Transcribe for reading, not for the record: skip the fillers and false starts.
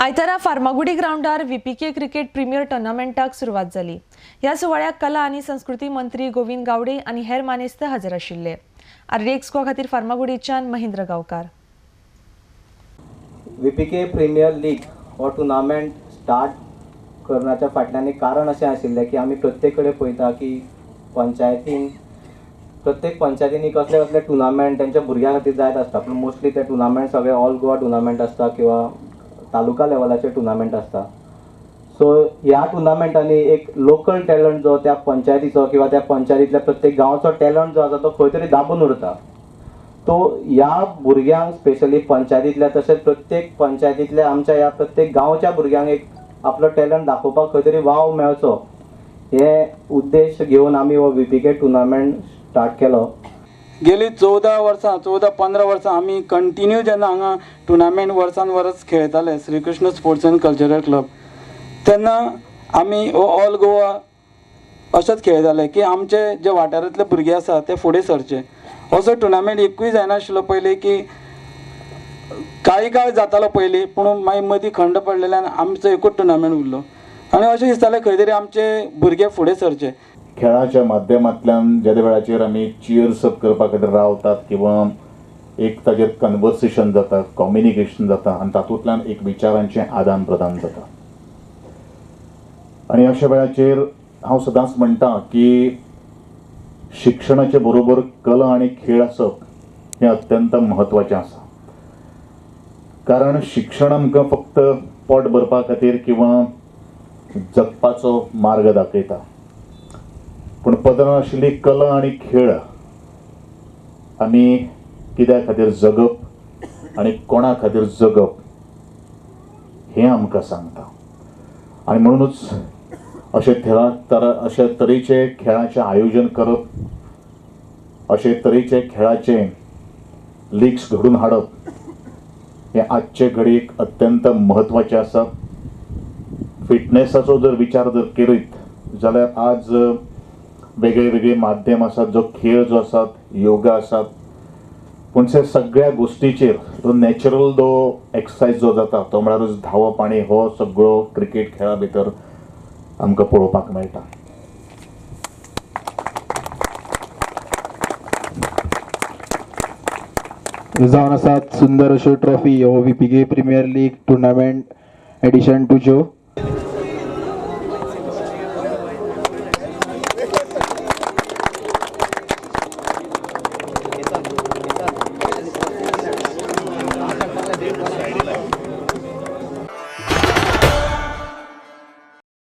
आयतारा फार्मागुडी ग्रावंडार व्हीपीके cricket premier टुर्नामेंटाक सुरवात जाली. ह्या सुवाळ्याक कला आनी संस्कृती मंत्री गोविंद गावडे आनी हेर मानेस्त हजर आशिल्ले. आरडीएक्स गोवा खातीर फार्मागुडीच्यान Mahendra Gaonkar. VPK premier league हो टुर्नामेंट स्टार्ट करण्याच्या फाटल्यान एक कारण अशें आशिल्लें की आमी प्रत्येक कडेन पळयता की पंचायतीन प्रत्येक पंचायतींनी कसले कसले टुर्नामेंट त्यांच्या भुरग्यां खातीर जायत आसता, पूण मोस्टली ते टुर्नामेंट सगळे ऑल गोवा टुर्नामेंट आसता किंवा तालुका लेवलाचे टुर्नामेंट आसता. सो ह्या टुर्नामेंटांनी एक लोकल टॅलंट जो त्या पंचायतीचो किंवा त्या पंचायतींतल्या प्रत्येक गांवचो टॅलंट जो आसा तो खंय तरी दाबून उरता. तो ह्या भुरग्यांक स्पेशली पंचायतींतल्या तशेंच प्रत्येक पंचायतींतल्या आमच्या ह्या प्रत्येक गांवच्या भुरग्यांक एक आपलो टॅलंट दाखोवपाक खंय तरी वाव मेळचो हे उद्देश घेवन आमी हो व्हीपीके टुर्नामेंट स्टार्ट केलो. गेली 14 वर्सां 14-15 वर्सां आमी कंटिन्यू जेन्ना हांगा टुर्नामेंट वर्सान वर्स खेळटाले Shrikrishna sports and cultural club, तेन्ना आमी हो ऑल गोवा अशेंच खेळटाले की आमचे जे वाठारांतले भुरगे आसा ते फुडें सरचे. असो टुर्नामेंट एकूय जायनाशिल्लो पयलीं की कांय काळ जातालो पयलीं, पूण मागीर मदीं खंड पडलेल्यान आमचो एकूच टुर्नामेंट उरलो आनी अशें दिसतालें खंय तरी आमचे भुरगे फुडें सरचे. खेळाच्या माध्यमांतल्यान ज्या वेळाचेर आमी चियर्स अप करपा खातीर रावतात किंवा एक ताजेर कन्वर्सेशन जाता, कम्युनिकेशन जाता आनी तातूंतल्यान एक विचारांचें आदान प्रदान जाता. आनी अशा वेळाचेर हांव सदांच म्हणटा की शिक्षणाचे बरोबर कला आनी खेळ आसप हें अत्यंत म्हत्वाचें आसा, कारण शिक्षण आमकां फक्त पोट भरपा खातीर किंवा जगपाचो मार्ग दाखयता, पूण पदरान आशिल्ली कला आनी खेळ आमी कित्या खातीर जगप आनी कोणा खातीर जगप हें आमकां सांगता. आनी म्हणूनच अशे अशे तरेचे खेळाचें आयोजन करप, अशे तरेचे खेळाचे लिग्स घडून हाडप हें आजचे घडयेक अत्यंत म्हत्वाचें आसा. फिटनेसाचो जर विचार जर करीत जाल्यार आज वेगळे वेगळे माध्यम आसात, जो खेळ जो आसात, योगा आसात, पूण ते सगळ्या गोश्टीचेर जो नॅचरल जो एक्सरसायज जो जाता तो म्हळ्यारूच धांवप आनी हो सगळो क्रिकेट खेळा भितर आमकां पळोवपाक मेळटा. जावन आसात सुंदर अश्यो ट्रॉफी हो VPK premier league tournament edition 2 च्यो.